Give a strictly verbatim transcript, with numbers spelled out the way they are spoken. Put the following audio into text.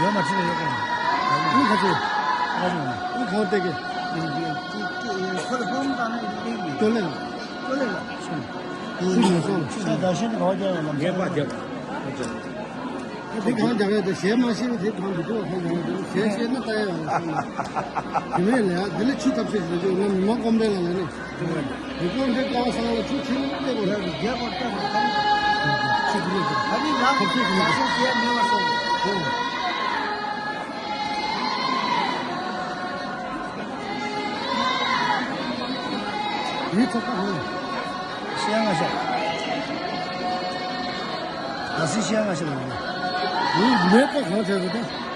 ཡོད་མ་ཁྲིད་ཡོད་ག་ཨུ་ཁ་ཆེ། ཨུ་གང་སྟེ་གི་ཁོ་ལ་ཕོམ་བཏང་ན་ཡིན་གི་ཏོ་ལེ་ལ། ཏོ་ལེ་ལ། ཤི་མ་སོང་། ཤ་ད་ཤི་ནི་ག་བ་རྒྱག་ཡོད་ལམ་ངས་པ་རྒྱབ། དེ་གང་རྒྱག་ཡ་དེ་ཞེ་མ་ཤེས་ནི་དེ་གང་འདུག་ཏོ་གང་རྒྱག་ཡ་དེ་ཞེ་ཤེས་ན་ལྟ་ཡ་ཡོད་ཤི་ན། དེ་མེད་ལ་ཡ་དེ་ལ་ཆུ་ཐབས་ཤེས་ཞེས་བརྗོད་ན་མི་མང་ཀོམ་པའི་ལ་ལ་ནི། མི་ཀོམ་པའི་ཀ་བ་སང་ལ་ཆུ་ཆེན་པོ་སྟེ་གོ་ལ་རྒྱ་གོ་ལྟ་ན་ཁམ་ཆུ་ཆེན་པོ་ཨ་ནི་ལ་ཁམ་ཆུ་ཆེན་པོ་ཡ་ཤ་ཤེས་ཡ་མེད་པ་སོང་། ཡིད་ཚོགས་པ་ཧང་། ཤེས་ཡ་ང་ཤ། ད་སི་ཤེས་ཡ་ང་ཤ་ལ་ཡིན། ཡིད་མེད་པ་གང་བྱས་རེད་ད།